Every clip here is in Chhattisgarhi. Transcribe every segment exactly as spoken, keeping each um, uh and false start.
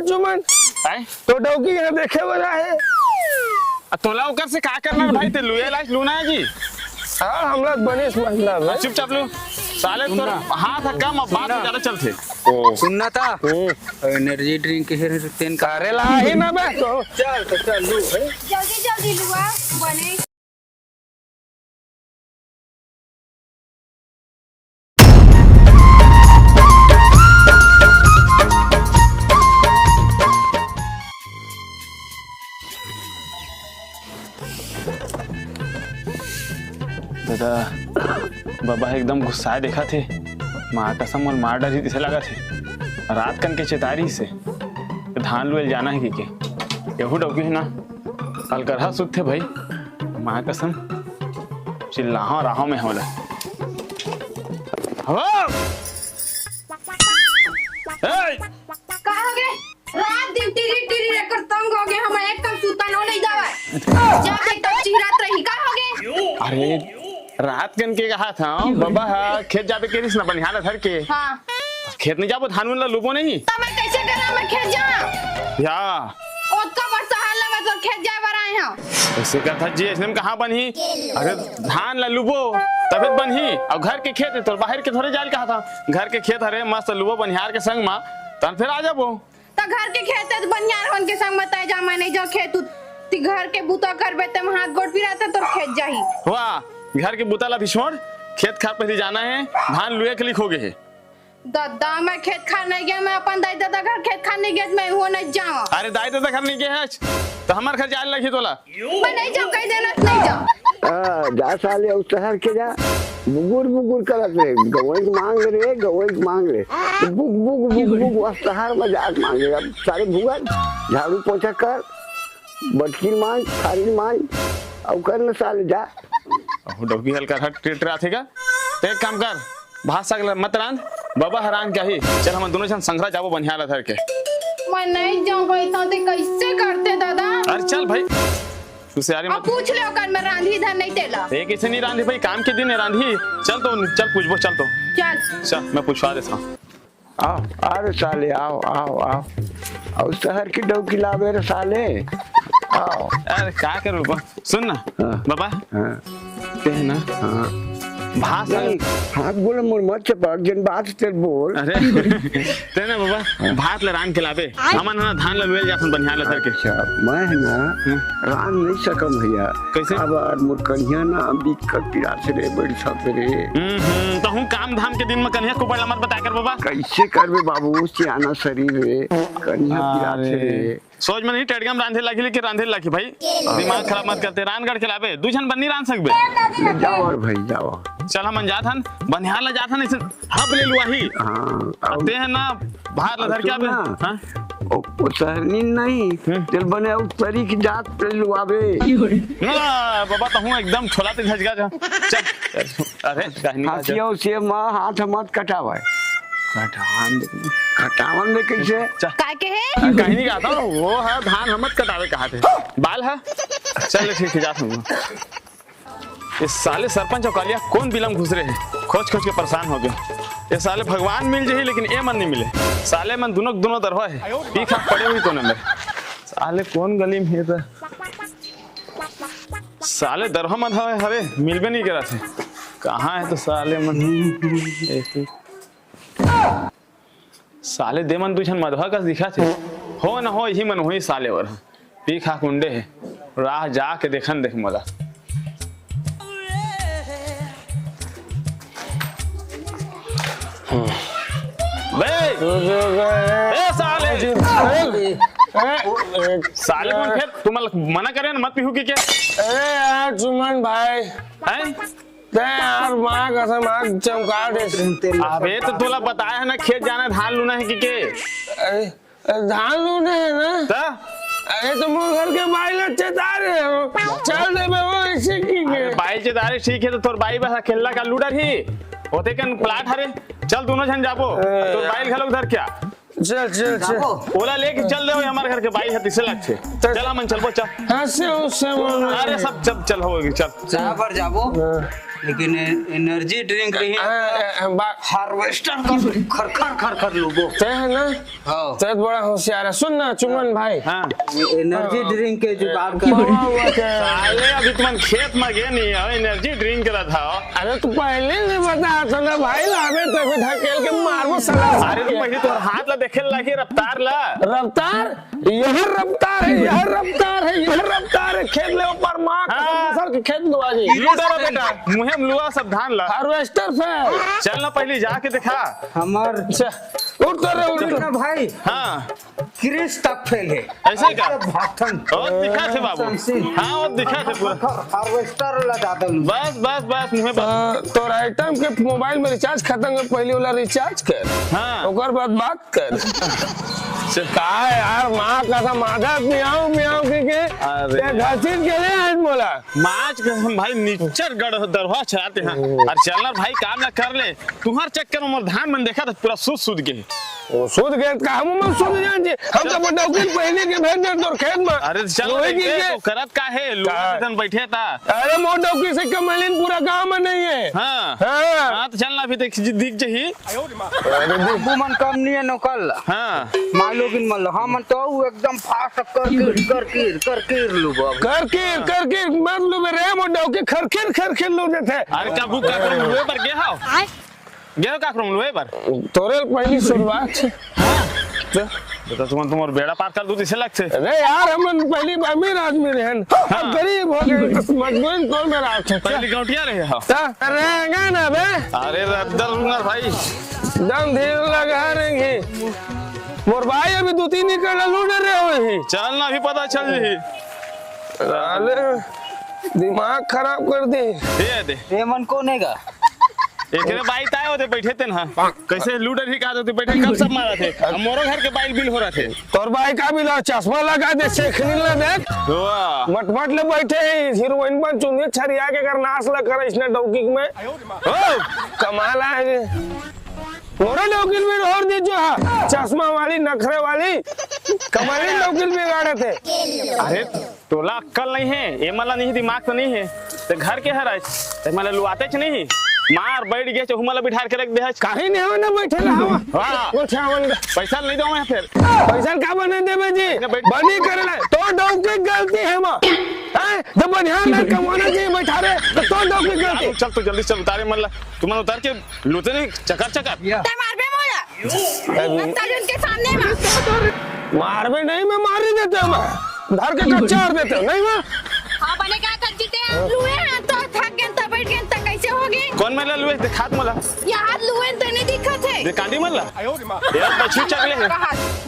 चुमन, आय? तो डौकी यहाँ देखे वाला है। आ, तोला ओकर से का करना है भाई? ते लुए लाइस लूना है जी। हाँ, हमरा बने से मतलब है। चुपचाप लू। साले तोर हाथ ह कम, अब बात ज्यादा चलथे। सुनना था। हम्म। एनर्जी ड्रिंक है, तेन का करे ला ही ना बे। तो चल, तो चल, लू, है। जल्दी, जल्दी लुआ, बने। दादा, बबा एकदम गुस्साए देखत हे। माँ कसम, मोला मार डरही तइसे लागत हे। रात कन के चेतारी से धान लुएल जाना हे कहिके। एहू डौकी हे ना, अलकरहा सुतथे भाई। माँ कसम, चिल्लाहूँ राहूँ मैं होला। हो! ए! का हो गे? रात दिन टिरी टिरी एकर तंग हो गे, हम एक कन सुतनो नइ जावय। जब देख तब चिल्लात रही, का हो गे? अरे, रात कन के कहा था, बबा हा खेत जाबे कहिस ना बनिहार ला धर के। हाँ। खेत नइ जाबो, धान उन ला लुबो नहीं। त मैं कइसे करा, मैं खेत जा? या। ओतका बड़ सहर ला मैं तोर खेत जाए बर आए हूँ। कइसे करथा जी, अइसने में कहाँ बनही? अरे धान ला लुबो, तभे त बनही। अउ घर के खेत हे, तोर बाहर के थोरे जाए ल कहा था। घर के खेत हरे, मस्त लुबो बनिहार के संग मा, तहन फिर आ जाबो। त घर के खेत हे त बनिहार मन के संग मा तय जा, मैं नइ जाँव खेत उत। ती घर के बुता करबे ते हाथ गोड़ पिराथे, तोर खेत जाही। वाह, घर के बुता ला भी छोड़, खेत खार पहिली जाना हे, धान लुए के लिख हो गे हे। ददा, मैं खेत खार नइ गेंव, मैं अपन दाई ददा घर खेत खार नइ गेंव, मैं उहाँ नइ जाँव। अरे दाई ददा घर नइ गे हस, त हमर घर जाए ल लगही तोला। मैं नइ जाँव, कहि देना त नइ जाँव। आ, जा साले, अउ सहर के जा, बुगुर बुगुर करत रहे, गवई के मांग रे, गवई के मांग रे, बुग बुग बुग बुग, अउ सहर में जाके मांग रे। अब सारे भुगत, झाड़ू पोछा कर, बटकिन मांज, थारिन मांज, अउ कर न साले, जा। अहो, डौकी हल्का हट टिटराथे का? ते एक काम कर, भात साग ल मत रांध, बबा ह रांध के आही। चल, हमन दूनों झन संघरा जाबो बनिहार ला धर के। मैं नइ जाँव कहिथंव, ते कइसे करथे ददा? अरे चल भाई, तू सियारी अब मत। पूछ ले ओकर, मैं रांधही धन नइ तेला। ए, कइसे नइ रांधही भाई, काम के दिन हे रांधही। चल तो, चल पूछबो, चल तो। चल। चल, मैं पूछवा देथंव। आव, अरे साले, आव, आव, आव। अउ सहर के डौकी लाबे रे साले। आव। अरे का करूँ बा? सुन ना, हाँ। बबा, हाँ। ते हे ना, हाँ। भात नहीं, हाथ गोड़ मोर मत चपक, जेन बात तेल बोल। अरे, ते ना बबा, भात ल रांध के लाबे। हमन ह ना धान ल लुए ल जाथन बनिहार ल धर के। अच्छा, मैं ह ना हाँ। रांध नइ सकंव भइया। कइसे? अब यार मोर कनिहा ना बिकट पिराथे रे, बइठत रे। हम्म, हम्म, तहूँ काम धाम के दिन म कनिहा कुबड़ ल मत बताए कर बबा। कइसे करबे बाबू, सियाना सरीर रे, कनिहा पिराथे अरे। रे। सोच में नहीं, टेड़गम रांधे लागी, लेकिन रांधे लागी भाई। दिमाग खराब मत करते, रांध गढ़ के लाबे, दू झन बन्नी रांध सकबे। जाव अउ भाई, जाव। चल, हमन जाथन, बनिहार ला जाथन, अइसन हब ले लुआही। हाँ, अब ते हे ना, भात ला धर के आबे। सुन ना। हाँ? ओ, ओ सहरनी नहीं, हम्म। तेल बने अउ तरी के जात ले लुआबे। ना, बबा, तहूँ एकदम छोला ते झजगा जा। चल, चल। अरे, कहनी का हंसिया उसिया मा हाथ मत कटावे। कटावन दे। कटावन दे कइसे? चल। का कहे? आ, कहीं नहीं कहता, वो है धान हमत कटावे कहा थे। बाल है? चल ठीक है, जात हूँ। ये साले सरपंच अउ कालिया कोन बिलम घुसरे हे? खोज खोज के परेशान हो गे। ये साले भगवान मिल जही लेकिन ए मन नहीं मिले। साले मन दुनों दुनों दरवा हे। पी खा पड़े हुई तो नंबर। साले कोन गली में हे त? साले दरवा मन हवे, हवे, मिलबे नहीं करा थे। कहाँ हे तो साले मन? एक साले दे मन दू झन मधवा कस दिखा थे। हो न हो, यही मन होही साले बर। पी खा कुंडे हे। राह जाके देखन देख मोला। बे! ए साले! साले कोन फेर? तुम मना करे न मत पीहू की के? अरे यार सुमन भाई। हैं? ते यार माँ कसम आग चमका दे। अबे तो तोला बताया है ना, खेत जाना, धान लूना है कि के? अरे, धान लूना है ना? त? अरे तो मोर घर के बाई ला चेता रहे हो। चल दे बे वो ऐसे की के? अरे बाई चेता रहे, ठीक है, तो तोर बाई बस अकेला का लूडर ही। होते कन प्लाट हरे, चल दोनों झन जाबो। अरे तोर बाई घलोक धर क्या? चल, चल, चल। ओला लेके चल दे, हमारे घर के बाई है, तिसे लाग छे। चल। चल, हमन चलबो, चल। हंसे उससे मन में। अरे, सब चल, चल, होगी, चल। जा बर जाबो। हाँ। लेकिन ए-, एनर्जी ड्रिंक रही है, आ, आ, आ, बा- हार्वेस्टर कर खर खर खर खर लूबो। तय है ना? हाँ। तय तो बड़ा होशियार है। सुन ना चुमन भाई। हाँ। एनर्जी ड्रिंक के जुगाड़ कर। हुआ हुआ क्या? साले अभी तुमन खेत में गए नहीं हो, एनर्जी ड्रिंक के रहा था। अरे तू पहले नहीं बता था ना भाई, लावे तो अभी ढकेल के मारबो साला। अरे तू पहले तोर हाथ ला देखे ला कि रफ्तार ला। रफ्तार? यह रफ्तार है, यह रफ्तार है, यह रफ्तार है। खेत ले ऊपर माँ कसम हाँ। दूसर के खेत लुआ जी। लूटा रहा बेटा, मुहे में लुआ सब धान ला। हार्वेस्टर से। चल ना पहले जाके दिखा। हमार अच्छा, उठ तो रे, उठ। कितना भाई? हाँ। क्रिस तक फेल है। ऐसे का? अरे भाथन। ओ, दिखा थे बाबू। संसी। हाँ, वो दिखा थे पूरा। हार्वेस्टर ला ज्यादा लूँ। बस, बस, बस, मुहे बस। आ, तोर आइटम के मोबाइल में रिचार्ज खत्म है, पहले वाला रिचार्ज कर। हाँ। ओकर बाद बात कर। चल। का यार, माँ कसम आदत मियाऊं, मियाऊं के, के अरे। ते घसीट के ले आज मोला। माँ कसम भाई, निच्चर गढ़ दरवाजा चलाते हैं। ओ। और चलना भाई, काम ना कर ले। तुम्हार चक्कर में मोर धान मन देखा था, पूरा सूद सूद के। ओ, सूद के, का हम मन सूद जान जी? हम तो चल। मोटौकी पहले के भेज दे तोर खेत में। अरे चल, लोहे की के के? तो करत का है? लोहा का? के तन बैठे था। अरे मोटौकी से कम मलिन पूरा गांव में नहीं है। हाँ। हाँ। हाँ, तो चलना अभी देख, दिख जही। अरे बाबू मन कम नहीं है नौकर ला। हाँ। माय लोगिन मन ला। हाँ, मन तो ऊ एकदम फास्ट कर कीर, कर कीर, कर कीर लूबो। कर कीर, कर कीर, मत लूबे रे, मोटौकी खरखीर, खरखीर लू देथे। अरे का बुक का करूँ, लुए पर गे हव? आय। गे हव का करूँ, लुए पर? तोरे पहली शुरुआत। हाँ। तो? बेटा, तुमन तुम्हार बेड़ा पार कर दू, इसे लगथे। अरे यार, हमन पहली अमीर आदमी रहेन, हाँ। अब गरीब हो गए, बस मजबूरी में कौन मेरा हाथ है? पहली गौटिया रहे हो। ता? रहेंगे ना बे। अरे रद्दल उमर भाई। दम धीर लगा रहेंगे। मोर भाई अभी दू तीन एकड़ ला लूट रहे हो ही। चल ना, अभी पता चल जही। साले दिमाग खराब कर दे। दे दे। ये मन कौन है गा? एकरे बाई ताय होते बैठे तेन हा। कैसे लूट रही का होते बैठे, कब सब मारा थे। अब मोरो घर के बाइल बिल हो रहा थे। तोर बाई का बिल और चश्मा लगा दे, सेखनी ला देख। वाह। मटमट ले बैठे ही, हीरोइन बन चुनिया छरिया के कर नाश ला कर इसने डौकी में। ओ! कमाल है। मोरे डौकिल भी और दे जो हा, चश्मा वाली, नखरे वाली, कमाली डौकिल बिगाड़े थे। अरे, तोला अक्कल नहीं है, ए मला नहीं, दिमाग तो नहीं है। ते घर के हर आज, ते मला लुआते च नहीं। मार बैठ गए, चहु मला बिठार के रख दे आज। काहे नहीं हो ना बैठे रहा हवा? वाह। वो छावन का। पैसा नहीं दो मैं फिर। पैसा का बने देवे जी? ना बैठ। बनी करे ना। तो डौकी गलती है माँ। हैं? जब बढ़िया ना कमाना चाहिए बैठा रहे, तो तो डौकी गलती। चल तो जल्दी चल, उतारे मला। तुमन उतार के लूते नहीं, चकर चकर। या। ते मारबे मोला। अरे। अब साले उनके सामने मार। मारबे नहीं, मैं मार ही देते हूँ, मैं धर के कच्चार देते हूँ, नहीं मैं। हाँ, बने क्या कर जीते हैं? लुए हैं तो थक गए, तो बैठ गए, तो कैसे हो गए? कौन मला लुए? दिखात मला। यार लुए तो नहीं दिखत है। दिखा दी मला। यार, बछरू चगले है।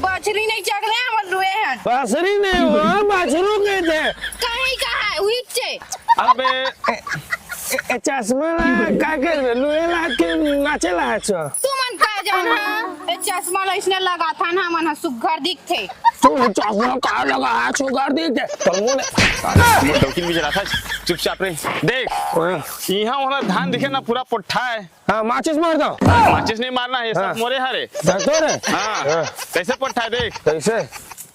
बछरी नहीं चगले हैं, वो लुए हैं। बछरी नहीं हुआ, बछरू गए थे। कहीं का है, उहिचे। अबे। ए, ए, ए, चश्मा ला, का कर बे? लुए ला के नाचे ला छो? तू मन का जान हा? ए, चश्मा ला इसने लगा था ना, मन हा सुग्घर दिखथे। तू चश्मा का लगा हा, सुग्घर दिखथे? तो मुंह में डौकी भी जरा था, चुपचाप रे। देख, हाँ। यहाँ वाला धान दिखे ना, पूरा पोट्ठा है। हाँ, माचिस मार दो। माचिस नहीं मारना है, ये सब हाँ। मोरे हरे। धर तो रे। हाँ। हाँ। कैसे पोट्ठा है, देख। कैसे?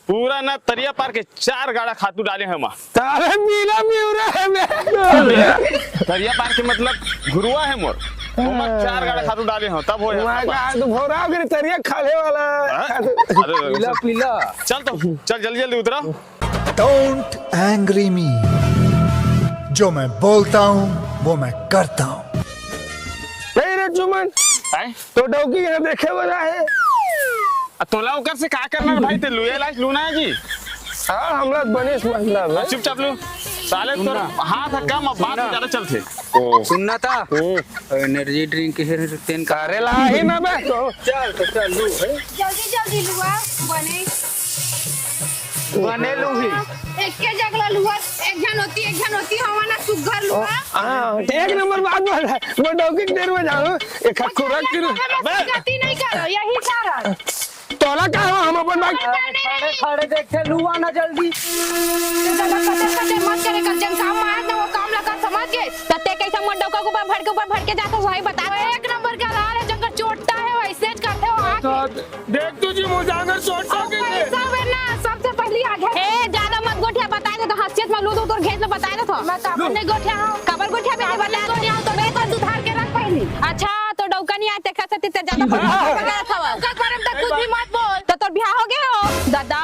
पूरा ना तरिया पार के चार गाड़ा खातू डाले हैं माँ। तारे मीला मिउरा है बे। तरिया पार के मतलब घुरुआ है मोर। ओमा चार गाड़ा खातू डाले हैं, तब हो जाता वहाँ पार। का तो भोरा के तरिया खाले वाला। हाँ? अरे, अरे, पीला, पीला। चल तो, चल जल्दी, जल्दी उतरा। Don't angry me। जो मैं बोलता हूँ, वो मैं करता हूँ। नहीं रे चुमन, आए? तो डौकी यहाँ देखे वाला है। आ, तोला ओकर से का करना है भाई, ते लुए लाइस लूना है जी। हाँ, हमला बने से मतलब है। चुपचाप लू। साले तोर सुनना। हाथ है कम, अब बात सुनना। ज्यादा चलथे। सुनना था? हम्म। एनर्जी ड्रिंक है, तेन का अरे ला ही ना बे। चल, तो चल लू, है। जल्दी, जल्दी लुआ, बने। बने लूही। एक के जगला लुआ, एक झन होती, एक झन होती, हवा ना सुग्घर लुआ। हाँ, एक नंबर बात बोल रहा है। मैं डौकी के देर में जाऊँ, एक हाथ खुराक की। अबे। गलती नहीं करो, यही कारण। तोला का हो, हम अपन बात। अरे, खड़े, खड़े देखे लुआ ना जल्दी। तू ज्यादा कतर कतर मत करे कर, जन काम में आए ना, वो काम लगा समझ के। तत्ते कैसे मोर डौका के ऊपर भड़के, ऊपर भड़के जाता, वही बता। एक नंबर का लाल है, जंगल चोट्टा है, वैसे ज करते हो आके। देख तुझे मुझे अगर चोट अब लगे। पैसा बे ना, सबसे पहली आगे। ए, ज्यादा मत गोठिया, बताए दे तो हंसियत में लूदो तोर घेच में बताए दे तो। मैं काबर नहीं गोठिया हूँ। काबर गोठिया बे, काबर बता नहीं दे। गोठिया हूँ, तो बे अच्छा, तो डौका नहीं आते, खा सकते ते ज्यादा बकवास करत हवा। डौका के बारे में तो कुछ भी मत बोल। तो तोर बियाह हो गए हो? दादा,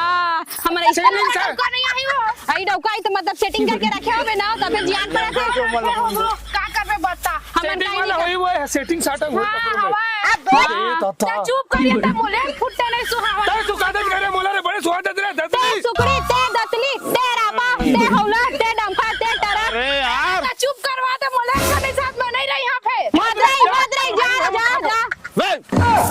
हमारा इस setting से डौका नहीं आई हो। आई डौका आई तो मतलब setting करके रखे होबे ना, तबे जियान पड़ा थे। का करबे बता? हमन setting वाला होई वो है, setting साटंग होई हाँ, पकड़ में। हवा। अरे दादा। चुप करिए, त मोले फुट्टे नहीं सुहावा। तै तू कादत करे मोला रे, बड़े सुहावत रे, दतली। ते सुकड़ी, ते दतली, ते रापा, ते हौला, ते डमका, ते टरा। अरे यार। त चुप करवा दे मोले, कने साथ में नहीं रही यहाँ पे। मत रही, मत रही, जा, जा, जा। बे,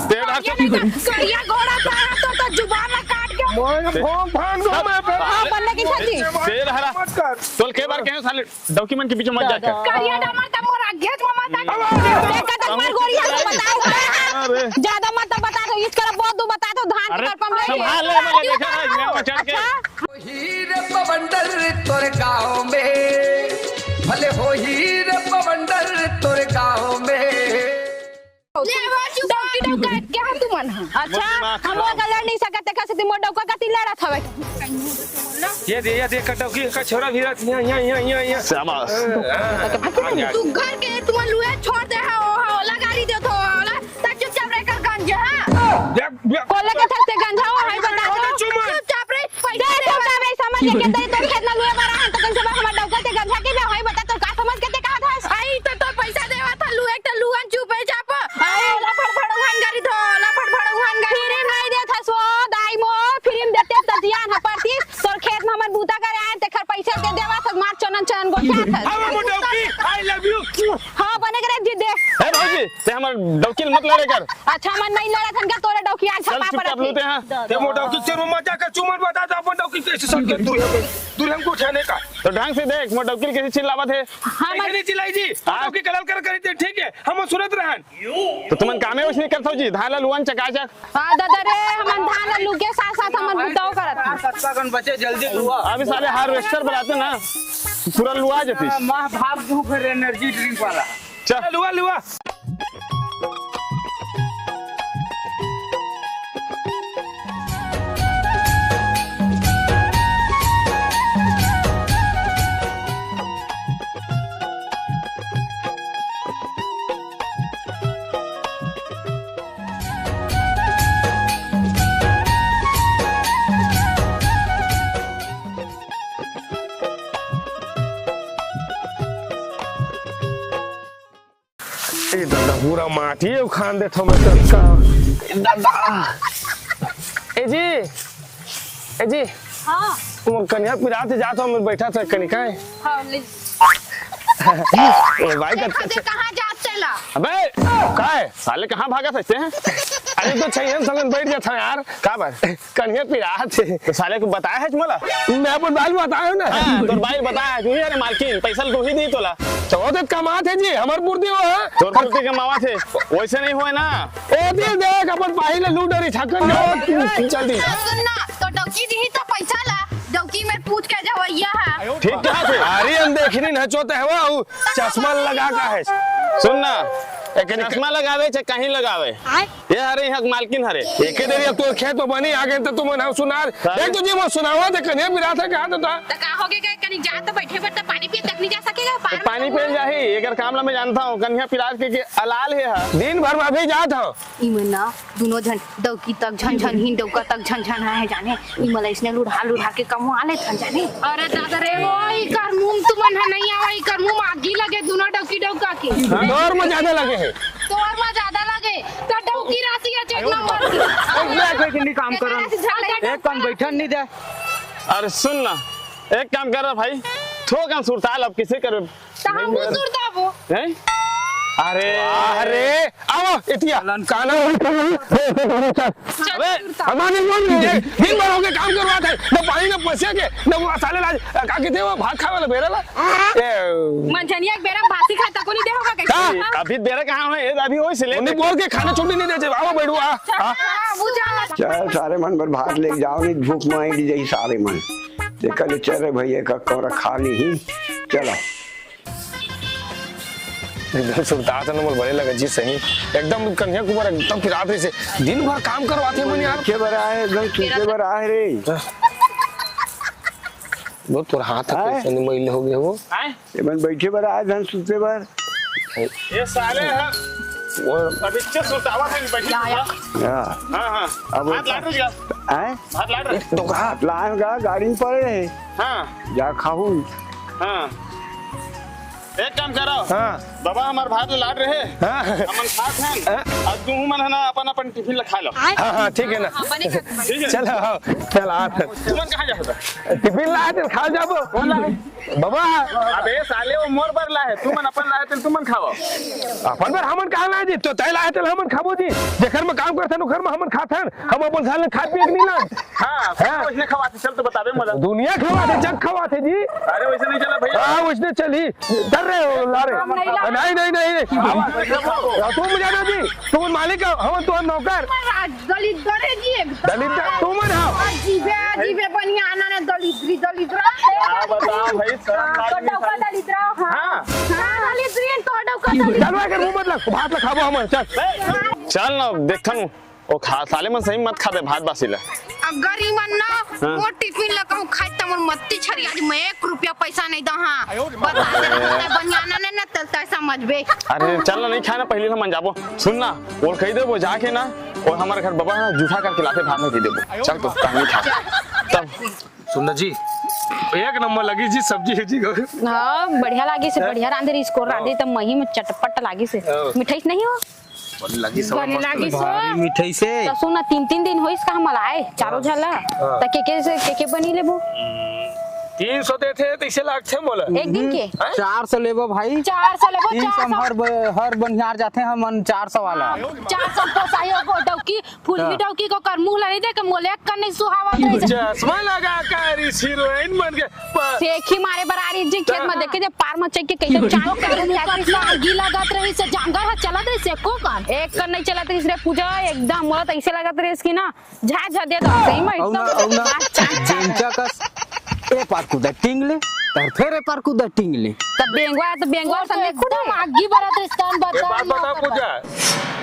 तेरा ये नहीं तो करिया घोड़ा पाया तो, तो जुबान ना काट के। मोर भोंग भांग दो मैं पे। हाँ, बल्ले की छज्जी। तेल हरा। मत कर। तोल के बार कहे साले। डौकी मन के बीच में मत जा कर। करिया डमर त मोर आगे ज मत आ। देख त मार गोरी हमको बताओ। अरे। ज्यादा मत बता दो, इस कर बहुत दू बता दो, धान के अरे, तरफ हम ले संभाल ले, मैं देखा है, मैं चढ़ के। अच्छा। होही रे बवंडर तोर गाँव में, भले होही रे बवंडर तोर गाँव में। ले, वो चुप डौकी डौका, क्या तुमन ह? अच्छा, दिमाग हम खराब। ओकर लड़ नहीं सकत, तेकर सेती मोर डौका कती लड़त हवे। ये दे, ये दे, डौकी का छोरा भी रहत, यहाँ, यहाँ, यहाँ, यहाँ, यहाँ। शाबाश। हाँ, हाँ, हाँ, हाँ। तू घर के तुमन लुए छोड़ दे हा, ओ हा, ओला गाली देत हो, ओला, त चुपचाप रह कर गंज, हाँ? देख, देख। कोले के थस्ते गंजा हो, हाय बता दो। चुप, चुप। चुपचाप रह, पैसा दे, दे। चुपचाप रह, समझ के दे, तो खेत ना लुए बरा है, तो कम से कम हमार डौका के गंजा के भी, हाय बता, तो का समझ के ते कहा था? आई, तो, तो पैसा देवा था, लुए, तो लुअन चुपे चाप। अरे, ओला फड़फड़ उहान गारी धो, ओला फड़फड़ उहान गारी। फिर नहीं देत हस वो, दाई मोर, फिर देते ततियान ह परती, तोर खेत में हमन बूता करे आए, तेखर पैसे दे देवा, सब मार चनन चनन गोठियात हस। अब मोर डौकी, I love you। हाँ, बने करे जी दे। हे भौजी, ते हमर डौकी ल मत लड़े कर। अच्छा, हमन नहीं लड़त हन का, तोरे डौकी आज चल, छपा चुपचाप पड़त लूटे हैं। ते मोर डौकी के रूम में जाकर चुमन बता दो, अपन डौकी कैसे सट के दूर है, दूर हमको उठाने का। तो ढंग से देख, मोर डौकी ल कैसे चिल्लावत हे। हाँ, ऐसे मैं नहीं चिल्लाई जी, हाँ। डौकी कलल कर करी थे, ठीक है, हम सुनत रहन। तो तुमन कामे वैसे नहीं करत हो जी, धान ला लुअन चकाचक। हाँ दादा रे, हमन धान ला लुके साथ साथ हमन बुताओ करत हन। सत्ता कन बचे, जल्दी लुआ। अभी साले harvester बुलाते ना, पूरा लुआ जतिस। माँ भाग दू फिर energy drink वाला। चल। लुआ, लुआ। ए दादा, पूरा माटी उखान देत हवं मैं तो का। ए दादा। ए जी। ए जी। हाँ। तुम कन्या पिरात जात हो, मैं बैठा था कनिका। हाँ, ले। ए भाई, देखा कत-, दे, कहाँ जात तेला? अबे, का है? साले कहाँ भागत हस ते? अरे तो छइहन संगन बैठ जात हवं यार। का बात? कन्या पिरात हे। तो साले को बताया है मोला? मैं अपन बाल बताया हूँ ना। हाँ, तोर बाल बताया है। तू ही अरे मालकिन, पैसा तू ही दी तोला। तो वो तो कमात हे जी, हमर बुद्धि वो है। तोर बुद्धि कमावत हे, वैसे नहीं होए ना। ए, दे, देख, अपन पाही ले लूट डरी, छक्कन जाओ, तू जल्दी। सुन ना, तो डौकी दिही तो पैसा ला, डौकी में पूछ के जवैया है। ठीक कहा थे। अरे, हम देखनी न चोते हवा, वो चश्मा लगा का है। सुन ना, एक चश्मा लगावे, चाहे कहीं लगावे। आय। ये हरे यहाँ के मालकिन हरे। एके देरी अब तो खेत में बनी आ गए तो तुम ना सुनार। सारे देख तो जी वो सुनावा थे कन्या पिरात हे कहा तो था। तो का हो गए, कहीं जा तो बैठे बर तो पानी पिए तक नहीं जा सकेगा, तो पार में पानी तो पिए जाही, एकर काम ला मैं जानता हूँ, कन्या पिरात के, के अलाल हे हा। दिन भर में अभी जात हूँ। इमन ना दोनों झन डौकी तक झन झन हिन, डौका तक झन झन है जाने। इमन ला इसने लुढ़ा लुढ़ा के कमवा ले थन जाने। अरे दादा रे, ओ इकर मुंह तुमन ह नहीं आवा, इकर मुंह में आगी लगे दोनों डौकी डौका के। हाँ? तोर में ज्यादा लगे है। तोर में ज्यादा लगे, तो डौकी राशि है एक नंबर की। एक मिनट, एक मिनट, काम करो। एक कन बैठन नहीं दे। अरे सुन ना, एक काम कर रहा भाई, थोकन सुरताल अब किसे कर तो हम सुरताबो। हैं? अरे, अरे, आओ, इतिया, काना। अबे, हमारे बोल रहे हैं, दिन भर होके काम करवा था, न पानी, न पैसे के, न वो साले लाज, का कहते हैं वो भात खावे वाला बेरा ला? ए, मंझनिया एक बेरा में भासी खा, तको नहीं दे होगा कैसे? का? हाँ? अभी बेरा कहाँ है? ये अभी वही से ले। उन्हें बोल के खाना छुट्टी नहीं देते, आओ बैठो, आ, आ। हाँ, वो जाना। चल, सारे मन बर भात ले जाओ, नहीं भूख मार ली जाई सारे मन। देखा ले, चल रे भैया, का कौरा खा ली ही। चलो। एकदम सुरतात न मोर बड़े लगे जी सही। एकदम कन्या कुमार एकदम पिरात रही से। दिन भर काम करवाते मन यार। के बर आए, एकदम सूते बर आए रे। वो तोर हाथ आए? कैसे मैल हो गए वो? आए? ये मन बैठे बर आए धन सूते बर। ये साले ह, वो अभी इच्छा सुस्तावा से बैठी या, या। हाँ। हाँ, हाँ। अब भात लाट रही है। हैं? भात लाट रही। तो हाथ लान गा, गाड़ी में पड़े रहे। हाँ। जा खाहू। हाँ। एक काम करो। हाँ। बाबा हमार भात लाट रहे। हाँ। हमन खात हन। हाँ। अब तुहू मन है ना अपन अपन टिफिन ला खा लो। हाँ, हाँ, ठीक है ना। हाँ, बने खा, बने। ठीक है। चल, हाँ, चल, आ। तुमन कहाँ जात हो? टिफिन ला दे, खा जाबो। कौन ला? बाबा। अबे साले, वो मोर बर ला है, तुमन अपन ला है, तुमन खाओ। अपन बर हमन कहाँ ला जी? तो तय ला है, तेल हमन खाबो जी। जेकर में काम करथन, ओकर में हमन खाथन। हम अपन घर ले खात पिए के नहीं ला। हाँ, हाँ। कुछ नहीं खवाते, चल तो बताबे मोला। दुनिया खवाथे, जग खवाथे जी। अरे वैसे नहीं चला भैया। हाँ, वैसे चली। डर रहे हो, ला रहे। नहीं, नहीं, नहीं, नहीं। तुम जाना जी, तुम मालिक हो, हम तो हम नौकर। दलिद्दर है जी एकदम। दलिद्दर तुम ना हो। अजीबे, अजीबे बनियाना ने दलिद्री, दलिद्रा। क्या बताओ भाई, शर्म हाँ, लाज तो नहीं डौका था। दलिद्रा, हाँ। हाँ। हाँ, दलिद्री तो डौका दलिद्रा। चलो, अगर मुंह मत लग, भात ला खाबो हमन, चल। चल ना, देखथन, ओ खा, साले मन सही मत खा दे भात बासी ला। अगर ई मन ना हाँ। मोर टिफिन ला कहूँ खाए त मोर मत्ती छरी आज मैं एक रुपया पैसा नहीं दो, हाँ। बता दे, बनियाना ने ना तलता समझबे। अरे चल ना, नहीं खाए ना, पहले हमन जाबो। सुन ना, ओला कहि देबो जाके ना, अउ हमर घर बाबा ना जूठा करके लाथे, भात नहीं दे देबो। चल तो, तब नहीं खा। तब सुंदर जी, एक नंबर लगी जी सब्जी है जी। हाँ, बढ़िया लागिस हे, हाँ। बढ़िया रांधे रहिस, कोन हाँ। रांधे त मही में चटपट लागिस हे। हाँ। मिठाई नहीं हो? बड़ी लागिस हे, बड़ी मस्त लागिस हे। भारी मिठाई से। त सुन ना, तीन तीन दिन होइस का हमला आए, चारों हाँ। झन ला। हाँ। त के के से, के के बनी लेबो? तीन सौ देथे, तइसे लागथे मोला। एक दिन के? हैं? चार सौ लेबो भाई। चार सौ लेबो, तीन सौ चार सौ। हर ब-, हर बनिहार जाथे हमन चार सौ वाला। हाँ, चार सौ पोसाई हो गो डौकी, फुलही हाँ। डौकी को कर मुंह ला नहीं देखे, मोले एक कन नहीं सुहावा दे जा। चश्मा लगा कर इस हीरोइन बन के प- सेखी मारे बरारी जी खेत में हाँ। देखे जे पार में चढ़ के कैसे चांद कर मुंह का गीला गत रही से जांगर ह चला दे से को कर। एक कन नहीं चलत रहिस रे पूजा, एकदम मोला त ऐसे लगत रहिस कि ना, झा झा दे दो, सही में अउ ना, एकदम अउ ना, झा झा झा। जिनका कस ए पार कूदा टिंग ले, तर फेर ए पार कूदा टिंग ले। तब बेंगवा है, तो बेंगवा और तो संगे खुद एकदम है। आगी बरत है, स्तन ये बचा बात लिया बता कर। पूजा,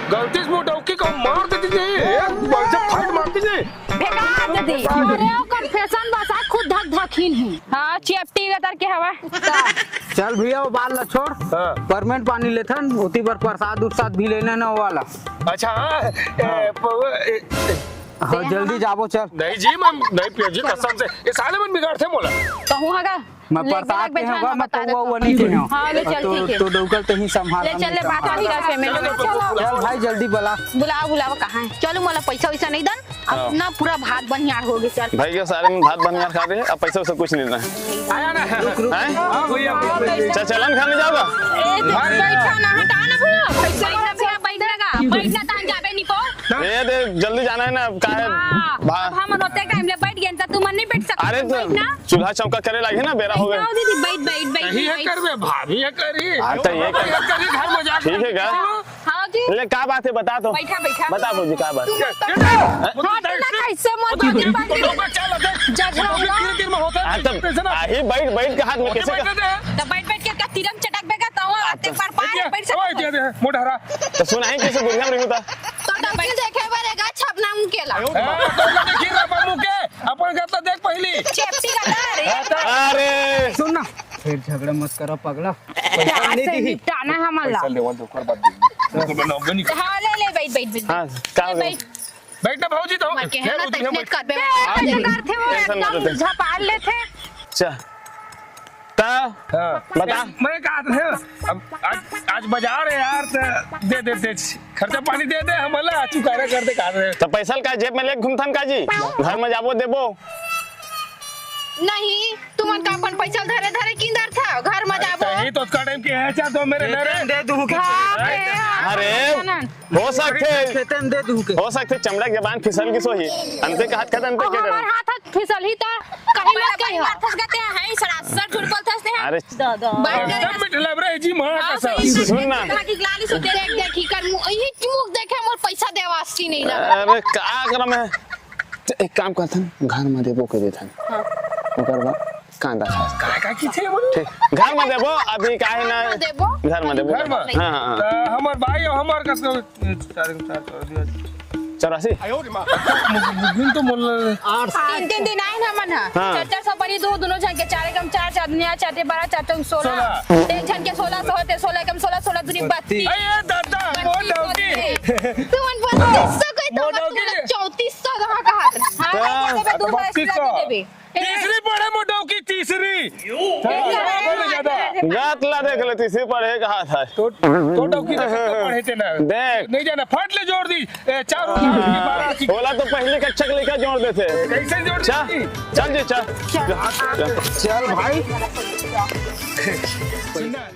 गलती से वो डौकी को मार देती नहीं, एक बार से फाइट मारती नहीं। बेकार दे दी। अरे, ओकर फैशन बस आ, खुद धक धक हिन ही। हाँ, चेपटी गतर के हवा। चल भैया, वो बात ला छोड़। हाँ। परमेंट पानी लेथन, ओती बर प्रसाद उरसाद भी लेने न वाला। अच्छा, हाँ, ए, हाँ। प-, ए, ए, हाँ, जल्दी जाबो, चल। नहीं जी, मैं नहीं पियो जी, कसम से। ये साले मन बिगाड़थे मोला। कहूँ हगा? मैं लेके प्रसाद लग के बैठा हूँ, होगा, मैं बता तो देता वो, हूँ। वो नहीं थे। हाँ, ले चल, तो, ठीक है। तो डौकल तहीं संभाल ले हम चल, ले, नहीं बात संभाल। ठीक है, family में। चलो, चलो, चलो। चल भाई, जल्दी बला। बुलाओ, बुलाओ, कहाँ है? चलो, मोला पैसा वैसा नहीं दन। हाँ। अपना पूरा भात बनिहार हो गए, चल। भाई के सारे में भात बनिहार खा रहे हैं, अब पैसा वैसा कुछ नहीं देना है। आया ना। रुक, रुक। हैं? हाँ, भैया, भैया, भैया। चल, चलन खाने जाओगा? ए, तू बैठा ना, हटा ना भैया। पैसा भैया, भैया, बैठ ना, बैठ ना, तान जाबे नहीं को। ए, दे, जल्दी जाना है ना, अब का है? हाँ, भा- अब हम रोते टाइम ले बैठ गए, तो तुम नहीं बैठ सकते, अरे, तो बैठ ना। चूल्हा चौका करे लागे ना, बेरा हो गया। आओ दीदी, बैठ, बैठ, बैठ, नहीं है बैठ। करबे, भाभी है करी। हाँ, तो ये भाभी है करी, घर में जाके ठीक है क्या? हाँ, हाँ जी। ले, का बात है, बता तो। बैठा, बैठा। बता भौजी, का बात? तू मत ये, ये, हाँ, तो ना कैसे मोर बात ये, बात ये, ये, चल, देख। जगह वो भी होगा। तीन दिन में होता है, हाँ, तो कैसे ना? आही बैठ, बैठ के हाथ में वो कैसे बैठ कर दे। तो बैठ, बैठ के का तिरम चटक बेगा, तो वहाँ आते पर पार ये, बैठ सकते ये, हैं। ये, मोटा हरा। तो सुनाई कैसे दुनिया में रहूं था? तो डौकी देखे बर एगा छपना मुकेला। हाँ, तो ना देखी रे बाबू के, अपन घर तो देख पहली। चेपटी का डर है। हाँ, तो अरे। सुन ना, फिर झगड़ा मत करो पगला। प्यार से निपटाना है हमला। पैसा लेवा दो, ओकर बाद दे। तो ना, नहीं। हाँ, ले, ले, बैठ, बैठ, बैठ, हाँ, बैठ। का ले, हो गया? बैठ। बैठ ना भौजी, तो मैं कहे ना, तैसने करबे, हाँ, ऐसे करथे वो, टेंशन मत एकदम ले। झपार लेथे। अच्छा। ता, हाँ। बता। मैं कहा था, अब आज, आज बाजार है यार, तो दे दे, दे, खर्चा पानी दे दे, हमला चुकारा कर दे, कहा रहे। तो पैसा का जेब में लेके घूमथन का जी? घर में जाबो देबो? नहीं, तुमन का अपन पैसा धरे धरे किंदर था, घर में जाबो। नहीं तो उसका टाइम के है, चार तो मेरे ए, नरे। दे दूँ के। हाँ, अरे, हाँ, अरे। हाँ, हाँ। हो सकथे, खेते में दे दूँ के। हो सकथे चमड़ा के जबान फिसल के सोही। अंते कहत कहत अंते के डरो। हमार हाथ फिसलही त कहीं मत कहीं हो। मारथस गते हैं, सरासर झूठ बोलथस ते हैं। अरे। दादा। बात करे एकदम मिठला रे जी, माँ हाँ, कसम। सही से सुन ना। कहा कि लाली सु देख, देख, ही कर मुँह, ही मुँह देखे, मोर पैसा देवासी नहीं लगा। अरे, का करम है? एक काम करथन, घर में देबो के देथन। हाँ। ओकर बाद कांदा खा। काय, काय किथे बोले? ठीक, घर में देबो, अभी काहे ना घर में देबो? घर में देबो। घर में? हाँ, हाँ, हाँ। त हमर भाई और हमर कस को, चार, चार, चार, चार। चौरासी? मुगिन तो बोल रहे। आठ। तीन, तीन दिन आए ना, ना। हाँ। चार चार सौ परी दो, दोनों झन के। चार एकम चार, चार दूनी आठ, चार ते बारह, चार चौक सोलह। सोलह। ते एक झन के सोलह सौ होते, सोलह एकम सोलह, सोलह दूनी बत्तीस। अरे दादा, मोर डौकी। तू मन बत्तीस सौ कहे तो मोर डौकी। चौंतीस सौ कहाँ कहा था? हाँ, हाँ। दे देबे, दू बार बत्तीस सौ। दे देबे। तीसरी पढ़े मोर डौकी, तीसरी। हाँ, बोले ज्यादा। गात ला देख ले, तीसरी पढ़े कहा था। तो, तो डौकी देख, तो पढ़े थे ना। देख। नहीं जाना, फट ले जोड़ दी। ए, चार और जोड़ दी, बारह की। ओला तो पहली कक्षा के लइका जोड़ देथे। कैसे जोड़ अच्छा, दी? चल जी, चल। चल भाई। सुनना।